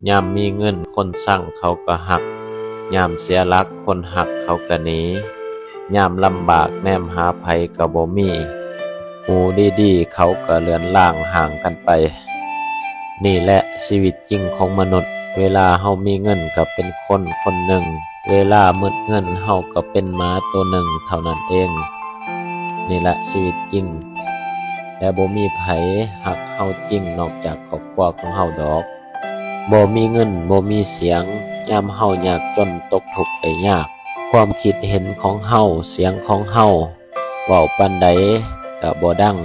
ຍາມມີເງິນຄົນຊັງເຂົາກໍຮັກ, ຍາມເສຍຫຼັກຄົນຮັກເຂົາກໍໜີ, ຍາມລຳບາກແນມຫາໃຜກໍບໍ່ມີ, ໝູ່ດີໆເຂົາກໍເລືອນລາງຫ່າງກັນໄປ. ນີ້ແຫຼະຊີວິດຈິງຂອງມະນຸດ, ເວລາເຮົາມີເງິນກໍເປັນຄົນຄົນໜຶ່ງ, ເວລາໝົດເງິນເຮົາກໍເປັນໝາໂຕໜຶ່ງເທົ່ານັ້ນເອງ. ນີ້ແຫຼະຊີວິດຈິງ ແລະ ບໍ່ມີໃຜຮັກເຮົາຈິງນອກຈາກຄອບຄົວຂອງເຮົາດອກ. ບໍ່ມີເງິນ ບໍ່ມີສຽງ, ຍາມເຮົາຍາກຈົນຕົກທຸກໄດ້ຍາກ, ຄວາມຄິດເຫັນຂອງເຮົາ, ສຽງຂອງເຮົາ ເວົ້າປານໃດກະບໍ່ດັງ.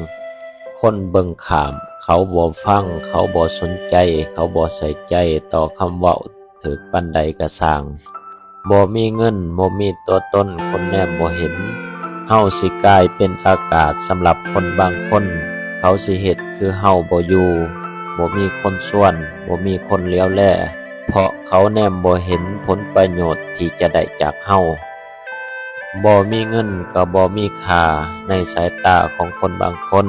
ຄົນເບິ່ງຂ້າມ, ເຂົາບໍ່ຟັງ, ເຂົາບໍ່ສົນໃຈ, ເຂົາບໍ່ໃສ່ໃຈຕໍ່ຄຳເວົ້າ, ຖືກປານໃດກະຊ່າງ. ບໍ່ມີເງິນ, ບໍ່ມີຕົວຕົນ, ຄົນແນມບໍ່ເຫັນ. ເຮົາຊິກາຍເປັນອາກາດສຳລັບຄົນບາງຄົນ, ເຂົາຊິເຮັດຄືເຮົາບໍ່ຢູ່, ບໍ່ມີຄົນຊວນ, ບໍ່ມີຄົນຫຼຽວແລ, ເພາະເຂົາແນມບໍ່ເຫັນຜົນປະໂຫຍດທີ່ຈະໄດ້ຈາກເຮົາ. ບໍ່ມີເງິນກໍບໍ່ມີຄ່າໃນສາຍຕາຂອງຄົນບາງຄົນ.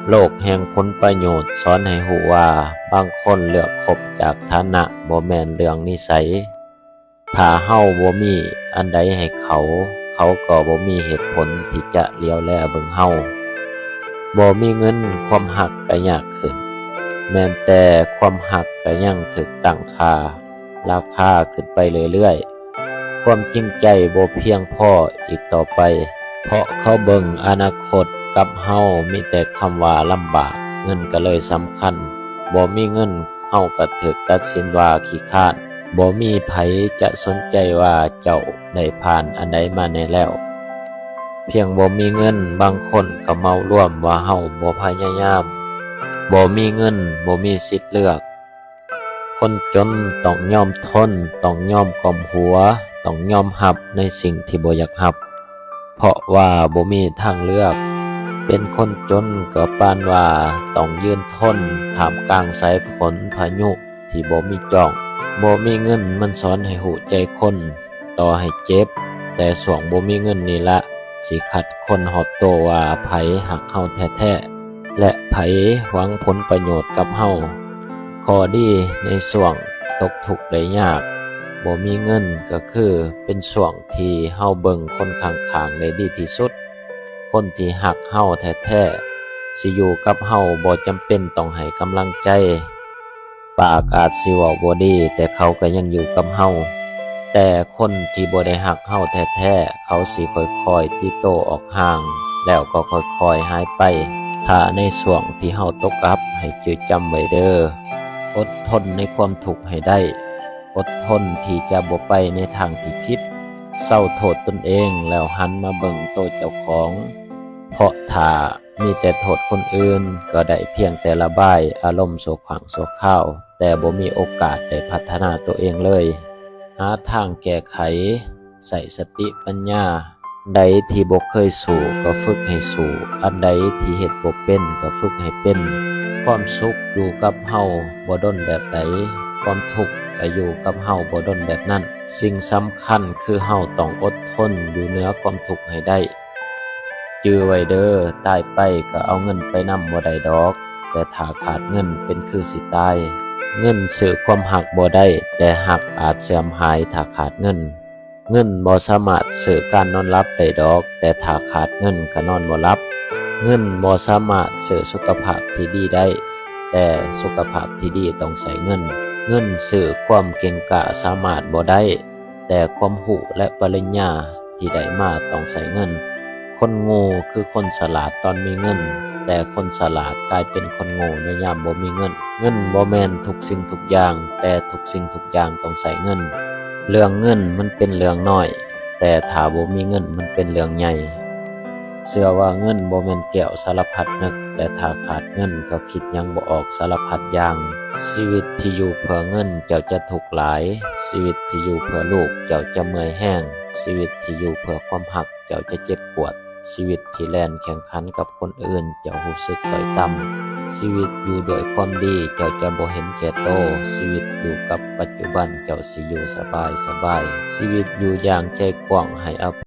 ໂລກແຫ່ງຜົນປະໂຫຍດສອນໃຫ້ຮູ້ວ່າ ບາງຄົນເລືອກຄົບຈາກຖານະ, ບໍ່ແມ່ນເລື່ອງນິໄສ. ຖ້າເຮົາບໍ່ມີອັນໃດໃຫ້ເຂົາ, ເຂົາກໍບໍ່ມີເຫດຜົນທີ່ຈະຫຼຽວແລເບິ່ງເຮົາ. ບໍ່ມີເງິນ, ຄວາມຮັກກໍຍາກຂຶ້ນ, ແມ່ນແຕ່ຄວາມຮັກກໍຍັງຖືກຕັ້ງຄ່າ ລາຄາຂຶ້ນໄປເລື້ອຍໆ. ຄວາມຈິງໃຈບໍ່ພຽງພໍອີກຕໍ່ໄປ, ເພາະເຂົາເບິ່ງອະນາຄົດກັບເຮົາມີແຕ່ຄຳວ່າລຳບາກ, ເງິນກໍເລີຍສຳຄັນ. ບໍ່ມີເງິນ, ເຮົາກໍຖືກຕັດສິນວ່າຂີ້ຄ້ານ. ບໍ່ມີໃຜຈະສົນໃຈວ່າເຈົ້າໄດ້ຜ່ານອັນໃດມາແດ່ແລ້ວ. ພຽງບໍ່ມີເງິນ, ບາງຄົນກໍເໝົາລວມວ່າເຮົາບໍ່ພະຍາຍາມ. ບໍ່ມີເງິນ, ບໍ່ມີສິດເລືອກ. ຄົນຈົນຕ້ອງຍອມທົນ, ຕ້ອງຍອມກ້ມຫົວ, ຕ້ອງຍອມຮັບໃນສິ່ງທີ່ບໍ່ຢາກຮັບ, ເພາະວ່າບໍ່ມີທາງເລືອກ. ເປັນຄົນຈົນກໍປານວ່າຕ້ອງຢືນທົນທ່າມກາງສາຍຝົນພາຍຸທີ່ບໍ່ມີຈ້ອງ. ບໍ່ມີເງິນມັນສອນໃຫ້ຮູ້ໃຈຄົນ, ຕໍ່ໃຫ້ເຈັບ, ແຕ່ຊ່ວງບໍ່ມີເງິນນີ້ລະ ຊິຄັດຄົນຮອບໂຕວ່າໃຜຮັກເຮົາແທ້ໆ ແລະ ໃຜຫວັງຜົນປະໂຫຍດກັບເຮົາ. ຂໍ້ດີໃນຊ່ວງຕົກທຸກໄດ້ຍາກ, ບໍ່ມີເງິນກໍຄືເປັນຊ່ວງທີ່ເຮົາເບິ່ງຄົນຂ້າງໆໄດ້ດີທີ່ສຸດ. ຄົນທີ່ຮັກເຮົາແທ້ໆ ຊິຢູ່ກັບເຮົາ, ບໍ່ຈຳເປັນຕ້ອງໃຫ້ກຳລັງໃຈ. ປາກອາດຊິເວົ້າບໍ່ດີ, ແຕ່ເຂົາກໍຍັງຢູ່ກັບເຮົາ. ແຕ່ຄົນທີ່ບໍ່ໄດ້ຮັກເຮົາແທ້ໆ, ເຂົາຊິຄ່ອຍໆຕີໂຕອອກຫ່າງ, ແລ້ວກໍຄ່ອຍໆຫາຍໄປ. ຖ້າໃນຊ່ວງທີ່ເຮົາຕົກອັບ, ໃຫ້ຈື່ຈຳໄວ້ເດີ້, ອົດທົນໃນຄວາມທຸກໃຫ້ໄດ້, ອົດທົນທີ່ຈະບໍ່ໄປໃນທາງທີ່ຜິດ. ເຊົາໂທດຕົນເອງ, ແລ້ວຫັນມາເບິ່ງໂຕເຈົ້າຂອງ, ເພາະຖ້າ ມີແຕ່ໂທດຄົນອື່ນ, ກໍໄດ້ພຽງແຕ່ລະບາຍອາລົມຊົ່ວຄັ້ງຊົ່ວຄາວ, ແຕ່ບໍ່ມີໂອກາດໄດ້ພັດທະນາຕົວເອງເລີຍ. ຫາທາງແກ້ໄຂ, ໃຊ້ສະຕິປັນຍາ. ໃດທີ່ບໍ່ເຄີຍສູ້ກໍຝຶກໃຫ້ສູ້, ອັນໃດທີ່ເຮັດບໍ່ເປັນກໍຝຶກໃຫ້ເປັນ. ຄວາມສຸກຢູ່ກັບເຮົາບໍ່ດົນແບບໃດ, ຄວາມທຸກກໍຢູ່ກັບເຮົາບໍ່ດົນແບບນັ້ນ. ສິ່ງສຳຄັນຄືເຮົາຕ້ອງອົດທົນຢູ່ເໜືອຄວາມທຸກໃຫ້ໄດ້. ຈື່ໄວ້ເດີ້, ຕາຍໄປກໍເອົາເງິນໄປນຳບໍ່ໄດ້ດອກ, ແຕ່ຖ້າຂາດເງິນເປັນຄືຊິຕາຍ. ເງິນຊື້ຄວາມຮັກບໍ່ໄດ້, ແຕ່ຮັກອາດເສື່ອມຫາຍຖ້າຂາດເງິນ. ເງິນບໍ່ສາມາດຊື້ການນອນຫຼັບໄດ້ດອກ, ແຕ່ຖ້າຂາດເງິນກໍນອນບໍ່ຫຼັບ. ເງິນບໍ່ສາມາດຊື້ສຸຂະພາບທີ່ດີໄດ້, ແຕ່ສຸຂະພາບທີ່ດີຕ້ອງໃຊ້ເງິນ. ເງິນຊື້ຄວາມເກັ່ງກ້າສາມາດບໍ່ໄດ້, ແຕ່ຄວາມຮູ້ ແລະ ປະລິນຍາທີ່ໄດ້ມາຕ້ອງໃຊ້ເງິນ. ຄົນໂງ່ຄືຄົນສະຫຼາດຕອນມີເງິນ, ແຕ່ຄົນສະຫຼາດກາຍເປັນຄົນໂງ່ໃນຍາມບໍ່ມີເງິນ. ເງິນບໍ່ແມ່ນທຸກສິ່ງທຸກຢ່າງ, ແຕ່ທຸກສິ່ງທຸກຢ່າງຕ້ອງໃຊ້ເງິນ. ເລື່ອງເງິນມັນເປັນເລື່ອງນ້ອຍ, ແຕ່ຖ້າບໍ່ມີເງິນມັນເປັນເລື່ອງໃຫຍ່. ເຊື່ອວ່າເງິນບໍ່ແມ່ນແກ້ວສາລະພັດນຶກ, ແຕ່ຖ້າຂາດເງິນກໍຄິດຫຍັງບໍ່ອອກສາລະພັດຢ່າງ. ຊີວິດທີ່ຢູ່ເພື່ອເງິນເຈົ້າຈະທຸກຫຼາຍ, ຊີວິດທີ່ຢູ່ເພື່ອລູກເຈົ້າຈະເມື່ອຍແຮງ, ຊີວິດທີ່ຢູ່ເພື່ອຄວາມຮັກເຈົ້າຈະເຈັບປວດ, ຊີວິດທີ່ແລ່ນແຂ່ງຂັນກັບຄົນອື່ນເຈົ້າຮູ້ສຶກດ້ອຍຕ່ຳ. ຊີວິດຢູ່ດ້ວຍຄວາມດີເຈົ້າຈະບໍ່ເຫັນແກ່ໂຕ, ຊີວິດຢູ່ກັບປັດຈຸບັນເຈົ້າຊິຢູ່ສະບາຍສະບາຍ. ຊີວິດຢູ່ຢ່າງໃຈກວ້າງໃຫ້ອະໄພ